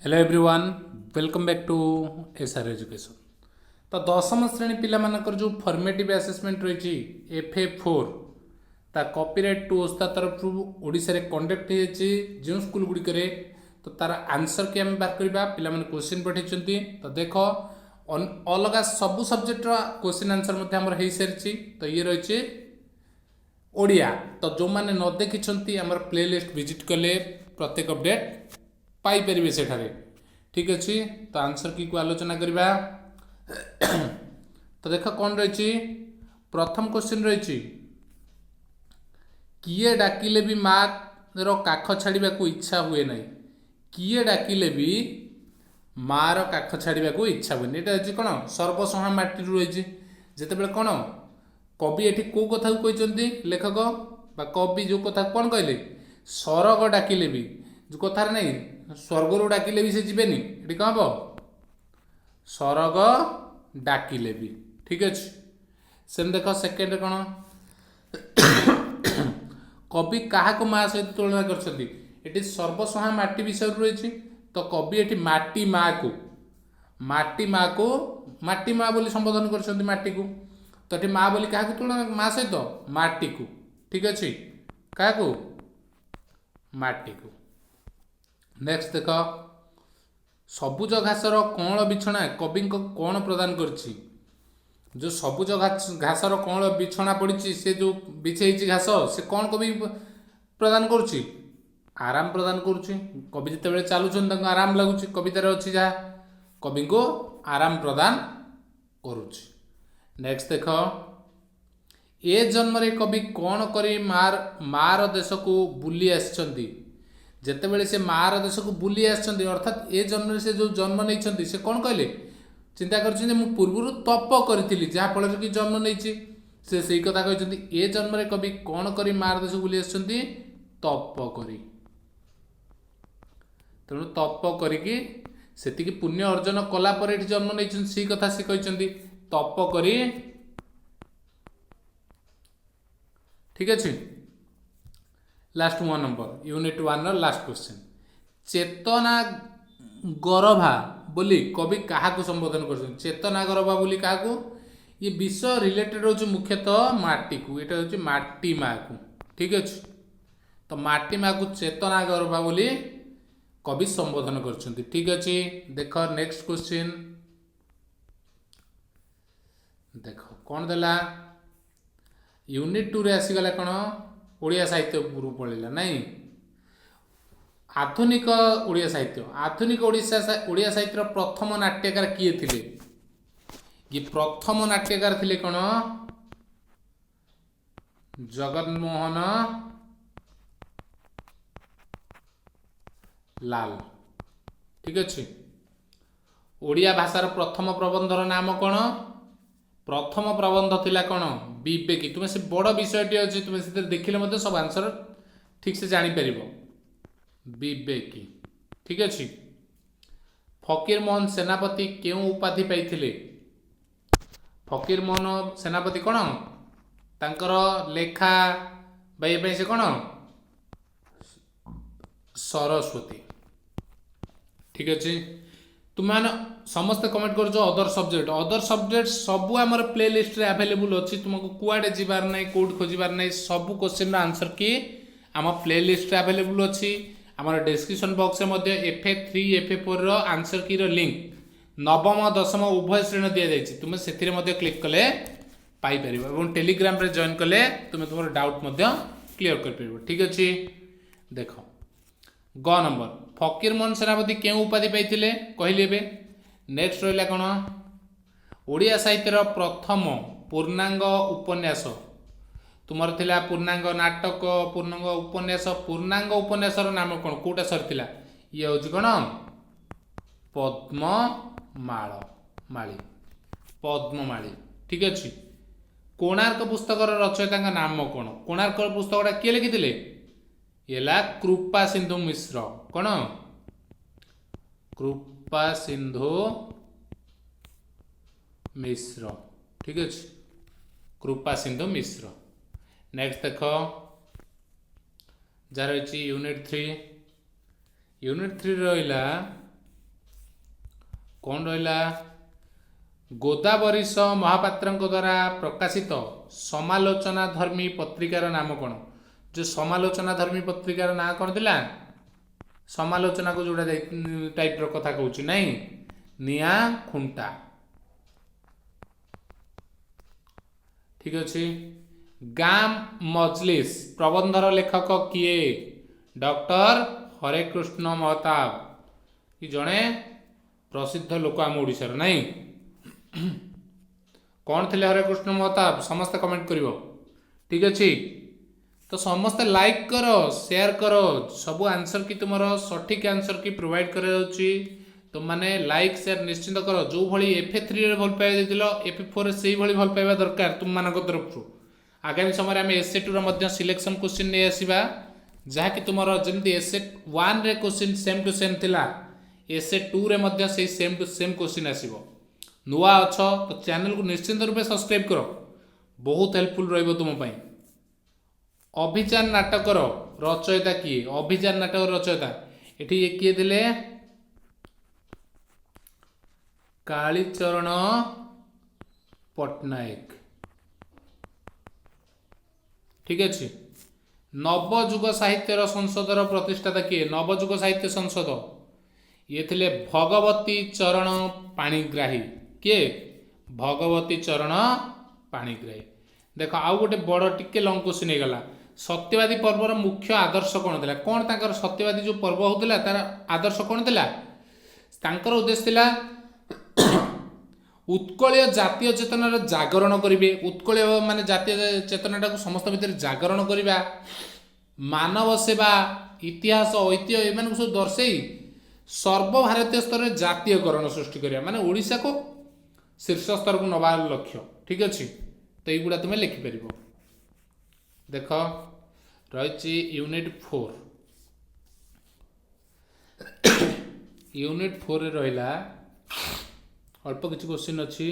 Hello everyone, welcome back to SR Education. ତ ଦଶମ ଶ୍ରେଣୀ ପିଲାମାନଙ୍କର ଯେଉଁ ଫର୍ମେଟିଭ୍ ଆସେସମେଣ୍ଟ ରହିଛି ଏଫ୍ ଏ 4, ତା କପିରାଇଟ୍ ଟୁ ଓସ୍ତା ତରଫରୁ ଓଡ଼ିଶାରେ କଣ୍ଡକ୍ଟ ହେଇଯାଇଛି ଯେଉଁ ସ୍କୁଲ ଗୁଡ଼ିକରେ, ତ ତାର ଆନ୍ସର୍ କି ଆମେ ବାହାର କରିବା। ପିଲାମାନେ କୋଶ୍ଚିନ୍ ପଠାଇଛନ୍ତି। ତ ଦେଖ, ଅଲଗା ସବୁ ସବଜେକ୍ଟର କୋଶ୍ଚିନ୍ ଆନ୍ସର୍ ମଧ୍ୟ ଆମର ହେଇସାରିଛି। ତ ଇଏ ରହିଛି ଓଡ଼ିଆ। ତ ଯେଉଁମାନେ ନ ଦେଖିଛନ୍ତି, ଆମର ପ୍ଲେ ଲିଷ୍ଟ ଭିଜିଟ୍ କଲେ ପ୍ରତ୍ୟେକ ଅପଡ଼େଟ୍ ପାଇପାରିବେ ସେଠାରେ। ଠିକ୍ ଅଛି, ତ ଆନ୍ସର୍ କିକୁ ଆଲୋଚନା କରିବା। ତ ଦେଖ କ'ଣ ରହିଛି। ପ୍ରଥମ କୋଶ୍ଚିନ୍ ରହିଛି, କିଏ ଡାକିଲେ ବି ମାର କାଖ ଛାଡ଼ିବାକୁ ଇଚ୍ଛା ହୁଏ ନାହିଁ? କିଏ ଡାକିଲେ ବି ମାର କାଖ ଛାଡ଼ିବାକୁ ଇଚ୍ଛା ହୁଏନି। ଏଇଟା ହେଉଛି କ'ଣ? ସର୍ବସହା ମାଟିରୁ ରହିଛି। ଯେତେବେଳେ କ'ଣ କବି ଏଠି କେଉଁ କଥାକୁ କହିଛନ୍ତି? ଲେଖକ ବା କବି ଯେଉଁ କଥା କ'ଣ କହିଲେ? ସରଗ ଡାକିଲେ ବି, ଯେଉଁ କଥାରେ ନାହିଁ, ସ୍ୱର୍ଗରୁ ଡାକିଲେ ବି ସେ ଯିବେନି। ଏଠି କ'ଣ ହବ? ସରଗ ଡାକିଲେ ବି। ଠିକ୍ ଅଛି। ସେମିତି ଦେଖ, ସେକେଣ୍ଡରେ କ'ଣ? କବି କାହାକୁ ମା ସହିତ ତୁଳନା କରିଛନ୍ତି? ଏଠି ସର୍ବସହା ମାଟି ବିଷୟରେ ରହିଛି। ତ କବି ଏଠି ମାଟି ମାକୁ ମାଟି ମା ବୋଲି ସମ୍ବୋଧନ କରିଛନ୍ତି ମାଟିକୁ। ତ ଏଠି ମା ବୋଲି କାହାକୁ ତୁଳନା? ମା ସହିତ ମାଟିକୁ। ଠିକ୍ ଅଛି, କାହାକୁ? ମାଟିକୁ। ନେକ୍ସଟ ଦେଖ, ସବୁଜ ଘାସର କଅଁଳ ବିଛଣା କବିଙ୍କ କ'ଣ ପ୍ରଦାନ କରିଛି? ଯେଉଁ ସବୁଜ ଘାସର କଅଁଳ ବିଛଣା ପଡ଼ିଛି, ସେ ଯେଉଁ ବିଛେଇଛି ଘାସ, ସେ କ'ଣ କବି ପ୍ରଦାନ କରୁଛି? ଆରାମ ପ୍ରଦାନ କରୁଛି। କବି ଯେତେବେଳେ ଚାଲୁଛନ୍ତି, ତାଙ୍କୁ ଆରାମ ଲାଗୁଛି। କବିତାରେ ଅଛି ଯାହା, କବିଙ୍କୁ ଆରାମ ପ୍ରଦାନ କରୁଛି। ନେକ୍ସଟ ଦେଖ, ଏ ଜନ୍ମରେ କବି କ'ଣ କରି ମାର ଦେଶକୁ ବୁଲି ଆସିଛନ୍ତି? ଯେତେବେଳେ ସେ ମାର ଦେଶକୁ ବୁଲି ଆସିଛନ୍ତି, ଅର୍ଥାତ୍ ଏ ଜନ୍ମରେ ସେ ଯେଉଁ ଜନ୍ମ ନେଇଛନ୍ତି, ସେ କ'ଣ କହିଲେ? ଚିନ୍ତା କରିଛନ୍ତି, ମୁଁ ପୂର୍ବରୁ ତପ କରିଥିଲି, ଯାହାଫଳରେ କି ଜନ୍ମ ନେଇଛି। ସେ ସେଇ କଥା କହିଛନ୍ତି। ଏ ଜନ୍ମରେ କବି କ'ଣ କରି ମାର ଦେଶକୁ ବୁଲି ଆସିଛନ୍ତି? ତପ କରି। ତେଣୁ ତପ କରିକି ସେତିକି ପୁଣ୍ୟ ଅର୍ଜନ କଲା ପରେ ଏଠି ଜନ୍ମ ନେଇଛନ୍ତି, ସେଇ କଥା ସେ କହିଛନ୍ତି, ତପ କରି। ଠିକ ଅଛି। ଲାଷ୍ଟ 1 ନମ୍ବର, ୟୁନିଟ୍ 1ର ଲାଷ୍ଟ କ୍ୱେଶ୍ଚନ୍। ଚେତନା ଗରଭା ବୋଲି କବି କାହାକୁ ସମ୍ବୋଧନ କରୁଛନ୍ତି? ଚେତନା ଗରଭା ବୋଲି କାହାକୁ? ଇଏ ବିଷୟ ରିଲେଟେଡ୍ ହେଉଛି ମୁଖ୍ୟତଃ ମାଟିକୁ। ଏଇଟା ହେଉଛି ମାଟି ମାକୁ। ଠିକ ଅଛି, ତ ମାଟି ମାକୁ ଚେତନା ଗରଭା ବୋଲି କବି ସମ୍ବୋଧନ କରିଛନ୍ତି। ଠିକ ଅଛି, ଦେଖ, ନେକ୍ସଟ କ୍ୱେଶ୍ଚିନ୍ ଦେଖ କ'ଣ ଦେଲା। ୟୁନିଟ୍ 2ରେ ଆସିଗଲା କ'ଣ? ଓଡ଼ିଆ ସାହିତ୍ୟ ଉପରକୁ ପଳେଇଲା ନାଇଁ? ଆଧୁନିକ ଓଡ଼ିଆ ସାହିତ୍ୟ। ଆଧୁନିକ ଓଡ଼ିଆ ସାହିତ୍ୟର ପ୍ରଥମ ନାଟ୍ୟକାର କିଏ ଥିଲେ? ଇଏ ପ୍ରଥମ ନାଟ୍ୟକାର ଥିଲେ କ'ଣ? ଜଗନ୍ମୋହନ ଲାଲ। ଠିକ ଅଛି। ଓଡ଼ିଆ ଭାଷାର ପ୍ରଥମ ପ୍ରବନ୍ଧର ନାମ କ'ଣ? ପ୍ରଥମ ପ୍ରବନ୍ଧ ଥିଲା କ'ଣ? ବିବେକୀ। ତୁମେ ସେ ବଡ଼ ବିଷୟଟି ଅଛି, ତୁମେ ସେଥିରେ ଦେଖିଲେ ମଧ୍ୟ ସବୁ ଆନ୍ସର ଠିକ୍ ସେ ଜାଣିପାରିବ। ବିବେକୀ। ଠିକ ଅଛି। ଫକୀର ମୋହନ ସେନାପତି କେଉଁ ଉପାଧି ପାଇଥିଲେ? ଫକୀର ମୋହନ ସେନାପତି କ'ଣ ତାଙ୍କର ଲେଖା ବା ଇଏ ପାଇଁ ସେ କ'ଣ? ସରସ୍ୱତୀ। ଠିକ ଅଛି। ତୁମେମାନେ ସମସ୍ତେ କମେଣ୍ଟ କରୁଛ ଅଦର ସବଜେକ୍ଟ, ଅଦର ସବଜେକ୍ଟ ସବୁ ଆମର ପ୍ଲେ ଲିଷ୍ଟରେ ଆଭେଲେବୁଲ୍ ଅଛି। ତୁମକୁ କୁଆଡ଼େ ଯିବାର ନାହିଁ, କେଉଁଠି ଖୋଜିବାର ନାହିଁ। ସବୁ କୋଶ୍ଚିନ୍ର ଆନ୍ସର୍ କି ଆମ ପ୍ଲେ ଲିଷ୍ଟରେ ଆଭେଲେବୁଲ୍ ଅଛି। ଆମର ଡେସ୍କ୍ରିପସନ୍ ବକ୍ସରେ ମଧ୍ୟ ଏଫ୍ ଏ 3, ଏଫ୍ ଏ 4ର ଆନ୍ସର୍ କିର ଲିଙ୍କ୍ ନବମ ଦଶମ ଉଭୟ ଶ୍ରେଣୀ ଦିଆଯାଇଛି। ତୁମେ ସେଥିରେ ମଧ୍ୟ କ୍ଲିକ୍ କଲେ ପାଇପାରିବ ଏବଂ ଟେଲିଗ୍ରାମରେ ଜଏନ୍ କଲେ ତୁମେ ତୁମର ଡାଉଟ୍ ମଧ୍ୟ କ୍ଲିୟର କରିପାରିବ। ଠିକ୍ ଅଛି। ଦେଖ, ଗ ନମ୍ବର, ଫକୀର ମୋହନ ସେନାପତି କେଉଁ ଉପାଧି ପାଇଥିଲେ? କହିଲି ଏବେ। ନେକ୍ସଟ ରହିଲା କ'ଣ? ଓଡ଼ିଆ ସାହିତ୍ୟର ପ୍ରଥମ ପୂର୍ଣ୍ଣାଙ୍ଗ ଉପନ୍ୟାସ ତୁମର ଥିଲା, ପୂର୍ଣ୍ଣାଙ୍ଗ ନାଟକ, ପୂର୍ଣ୍ଣାଙ୍ଗ ଉପନ୍ୟାସ। ପୂର୍ଣ୍ଣାଙ୍ଗ ଉପନ୍ୟାସର ନାମ କ'ଣ? କେଉଁଟା ସରିଥିଲା? ଇଏ ହେଉଛି କ'ଣ? ପଦ୍ମମାଳ ମାଳି, ପଦ୍ମମାଳି। ଠିକ ଅଛି। କୋଣାର୍କ ପୁସ୍ତକର ରଚୟିତାଙ୍କ ନାମ କ'ଣ? କୋଣାର୍କ ପୁସ୍ତକଟା କିଏ ଲେଖିଥିଲେ? ଇଏ ହେଲା କୃପା ସିନ୍ଧୁ ମିଶ୍ର। କ'ଣ? କୃପା ସିନ୍ଧୁ ମିଶ୍ର। ଠିକ ଅଛି, କୃପା ସିନ୍ଧୁ ମିଶ୍ର। ନେକ୍ସଟ ଦେଖ, ଯାହା ରହିଛି ୟୁନିଟ୍ 3। ୟୁନିଟ୍ 3 ରହିଲା କ'ଣ ରହିଲା? ଗୋଦାବରୀଶ ମହାପାତ୍ରଙ୍କ ଦ୍ୱାରା ପ୍ରକାଶିତ ସମାଲୋଚନା ଧର୍ମୀ ପତ୍ରିକାର ନାମ କ'ଣ? ଯେଉଁ ସମାଲୋଚନା ଧର୍ମୀ ପତ୍ରିକାର ନାଁ କ'ଣ ଥିଲା? ସମାଲୋଚନାକୁ ଯେଉଁଟା ଟାଇପ୍ର କଥା କହୁଛି, ନାଇଁ, ନିଆଁ ଖୁଣ୍ଟା। ଠିକ ଅଛି। ଗାଁ ମଜଲିସ୍ ପ୍ରବନ୍ଧର ଲେଖକ କିଏ? ଡକ୍ଟର ହରେକୃଷ୍ଣ ମହତାବ, କି ଜଣେ ପ୍ରସିଦ୍ଧ ଲୋକ ଆମ ଓଡ଼ିଶାର, ନାଇଁ? କ'ଣ ଥିଲେ ହରେକୃଷ୍ଣ ମହତାବ? ସମସ୍ତେ କମେଣ୍ଟ କରିବ। ଠିକ ଅଛି। ତ ସମସ୍ତେ ଲାଇକ୍ କର, ସେୟାର କର। ସବୁ ଆନ୍ସର କି ତୁମର ସଠିକ୍ ଆନ୍ସର କି ପ୍ରୋଭାଇଡ଼ କରାଯାଉଛି। ତୁମମାନେ ଲାଇକ୍ ସେୟାର ନିଶ୍ଚିନ୍ତ କର। ଯେଉଁଭଳି ଏଫ୍ 3ରେ ଭଲ ପାଇବା ଦେଇଥିଲ, ଏଫ୍ 4ରେ ସେଇଭଳି ଭଲ ପାଇବା ଦରକାର ତୁମମାନଙ୍କ ତରଫରୁ। ଆଗାମୀ ସମୟରେ ଆମେ ଏସ୍ ଏ 2ର ମଧ୍ୟ ସିଲେକ୍ସନ୍ କୋଶ୍ଚିନ୍ ନେଇ ଆସିବା, ଯାହାକି ତୁମର ଯେମିତି ଏସ୍ ଏ 1ରେ କୋଶ୍ଚିନ୍ ସେମ୍ ଟୁ ସେମ୍ ଥିଲା, ଏସ୍ ଏ 2ରେ ମଧ୍ୟ ସେଇ ସେମ୍ ଟୁ ସେମ୍ କୋଶ୍ଚିନ୍ ଆସିବ। ନୂଆ ଅଛ ତ ଚ୍ୟାନେଲକୁ ନିଶ୍ଚିନ୍ତ ରୂପେ ସବସ୍କ୍ରାଇବ୍ କର, ବହୁତ ହେଲ୍ପଫୁଲ୍ ରହିବ ତୁମ ପାଇଁ। ଅଭିଯାନ ନାଟକର ରଚୟିତା କିଏ? ଅଭିଯାନ ନାଟକର ରଚୟିତା ଏଠି ଇଏ କିଏ ଥିଲେ? କାଳୀଚରଣ ପଟ୍ଟନାୟକ। ଠିକ ଅଛି। ନବଯୁଗ ସାହିତ୍ୟର ସଂସଦର ପ୍ରତିଷ୍ଠାତା କିଏ? ନବଯୁଗ ସାହିତ୍ୟ ସଂସଦ, ଇଏ ଥିଲେ ଭଗବତୀ ଚରଣ ପାଣିଗ୍ରାହୀ। କିଏ? ଭଗବତୀ ଚରଣ ପାଣିଗ୍ରାହୀ। ଦେଖ, ଆଉ ଗୋଟେ ବଡ଼ ଟିକେ ଲଙ୍ଗ କୋଶ୍ଚିନ୍ ହେଇଗଲା। ସତ୍ୟବାଦୀ ପର୍ବର ମୁଖ୍ୟ ଆଦର୍ଶ କ'ଣ ଥିଲା? କ'ଣ ତାଙ୍କର ସତ୍ୟବାଦୀ ଯେଉଁ ପର୍ବ ହେଉଥିଲା, ତାର ଆଦର୍ଶ କ'ଣ ଥିଲା? ତାଙ୍କର ଉଦ୍ଦେଶ୍ୟ ଥିଲା ଉତ୍କଳୀୟ ଜାତୀୟ ଚେତନାର ଜାଗରଣ କରିବେ। ଉତ୍କଳୀୟ ମାନେ ଜାତୀୟ ଚେତନାଟାକୁ ସମସ୍ତ ଭିତରେ ଜାଗରଣ କରିବା, ମାନବ ସେବା, ଇତିହାସ, ଐତିହ୍ୟ ଏମାନଙ୍କୁ ସବୁ ଦର୍ଶେଇ ସର୍ବଭାରତୀୟ ସ୍ତରରେ ଜାତୀୟକରଣ ସୃଷ୍ଟି କରିବା, ମାନେ ଓଡ଼ିଶାକୁ ଶୀର୍ଷ ସ୍ତରକୁ ନେବା ଲକ୍ଷ୍ୟ। ଠିକ ଅଛି। ତ ଏଇଗୁଡ଼ା ତୁମେ ଲେଖିପାରିବ। ଦେଖ, ରହିଛି ୟୁନିଟ୍ 4। ୟୁନିଟ୍ 4ରେ ରହିଲା ଅଳ୍ପ କିଛି କୋଶ୍ଚିନ୍ ଅଛି,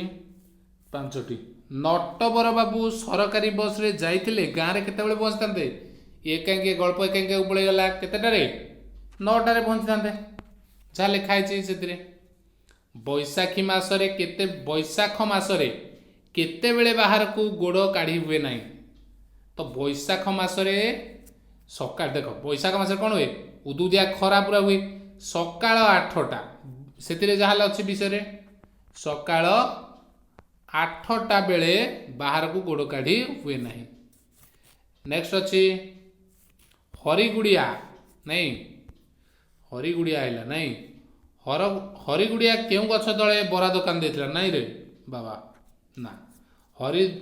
ପାଞ୍ଚଟି। ନଟବର ବାବୁ ସରକାରୀ ବସ୍ରେ ଯାଇଥିଲେ ଗାଁରେ କେତେବେଳେ ପହଞ୍ଚିଥାନ୍ତେ? ଏକାଙ୍କି ଗଳ୍ପ ଏକାଙ୍କିକୁ ପଳେଇଗଲା। କେତେଟାରେ? 9ଟାରେ ପହଞ୍ଚିଥାନ୍ତେ, ଯାହା ଲେଖା ହେଇଛି ସେଥିରେ। ବୈଶାଖ ମାସରେ କେତେବେଳେ ବାହାରକୁ ଗୋଡ଼ କାଢ଼ି ହୁଏ ନାହିଁ? ତ ବୈଶାଖ ମାସରେ ସକାଳ, ଦେଖ, ବୈଶାଖ ମାସରେ କ'ଣ ହୁଏ? ଉଦୁଉଦିଆ ଖରା ପୁରା ହୁଏ। ସକାଳ 8ଟା, ସେଥିରେ ଯାହା ହେଲେ ଅଛି ବିଷୟରେ, ସକାଳ 8ଟା ବେଳେ ବାହାରକୁ ଗୋଡ଼ କାଢ଼ି ହୁଏ ନାହିଁ। ନେକ୍ସଟ ଅଛି ହରିଗୁଡ଼ିଆ, ନାଇଁ, ହରିଗୁଡ଼ିଆ ହେଲା ନାଇଁ। ହରିଗୁଡ଼ିଆ କେଉଁ ଗଛ ତଳେ ବରା ଦୋକାନ ଦେଇଥିଲା? ନାଇଁ ରେ ବାବା, ନା।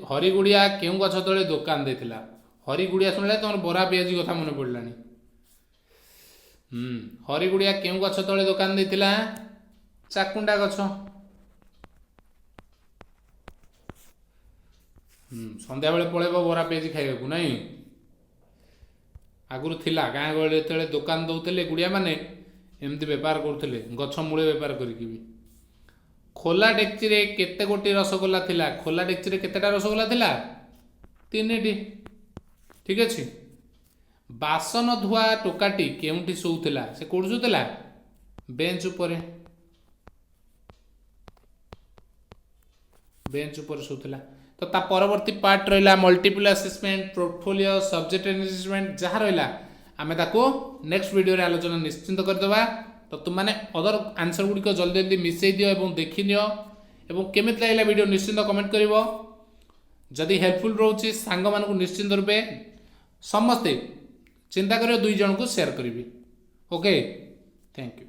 ହରିଗୁଡ଼ିଆ କେଉଁ ଗଛ ତଳେ ଦୋକାନ ଦେଇଥିଲା? ହରିଗୁଡ଼ିଆ ଶୁଣିଲେ ତମର ବରା ପିଆଜି କଥା ମନେ ପଡ଼ିଲାଣି। ହରିଗୁଡ଼ିଆ କେଉଁ ଗଛ ତଳେ ଦୋକାନ ଦେଇଥିଲା? ଚାକୁଣ୍ଡା ଗଛ। ସନ୍ଧ୍ୟାବେଳେ ପଳେଇବ ବରା ପିଆଜି ଖାଇବାକୁ, ନାଇଁ? ଆଗରୁ ଥିଲା ଗାଁ ଗହଳିରେ, ଯେତେବେଳେ ଦୋକାନ ଦେଉଥିଲେ ଗୁଡ଼ିଆମାନେ, ଏମିତି ବେପାର କରୁଥିଲେ ଗଛ ମୂଳେ ବେପାର କରିକି ବି। ଖୋଲା ଡେକ୍ଚିରେ କେତେ ଗୋଟି ରସଗୋଲା ଥିଲା? ଖୋଲା ଡେକ୍ଚିରେ କେତେଟା ରସଗୋଲା ଥିଲା? ତିନିଟି। ଠିକ ଅଛି। ବାସନ ଧୁଆ ଟୋକାଟି କେଉଁଠି ଶୋଉଥିଲା? ସେ କୋଉଠି ଶୋଉଥିଲା? ବେଞ୍ଚ ଉପରେ, ବେଞ୍ଚ ଉପରେ ଶୋଉଥିଲା। ତ ତା ପରବର୍ତ୍ତୀ ପାର୍ଟ ରହିଲା multiple assessment, portfolio, subject enrichment, ଯାହା ରହିଲା ଆମେ ତାକୁ ନେକ୍ସଟ ଭିଡ଼ିଓରେ ଆଲୋଚନା ନିଶ୍ଚିନ୍ତ କରିଦେବା। ତ ତୁମମାନେ ଅଦର ଆନ୍ସର ଗୁଡ଼ିକ ଜଲ୍ଦି ଜଲ୍ଦି ମିଶାଇ ଦିଅ ଏବଂ ଦେଖିନିଅ ଏବଂ କେମିତି ଲାଗିଲା ଭିଡ଼ିଓ ନିଶ୍ଚିନ୍ତ କମେଣ୍ଟ କରିବ। ଯଦି ହେଲ୍ପଫୁଲ୍ ରହୁଛି, ସାଙ୍ଗମାନଙ୍କୁ ନିଶ୍ଚିନ୍ତ ରୂପେ ସମସ୍ତେ ଚିନ୍ତା କରିବ ଦୁଇ ଜଣଙ୍କୁ ସେୟାର କରିବି। Okay, thank you.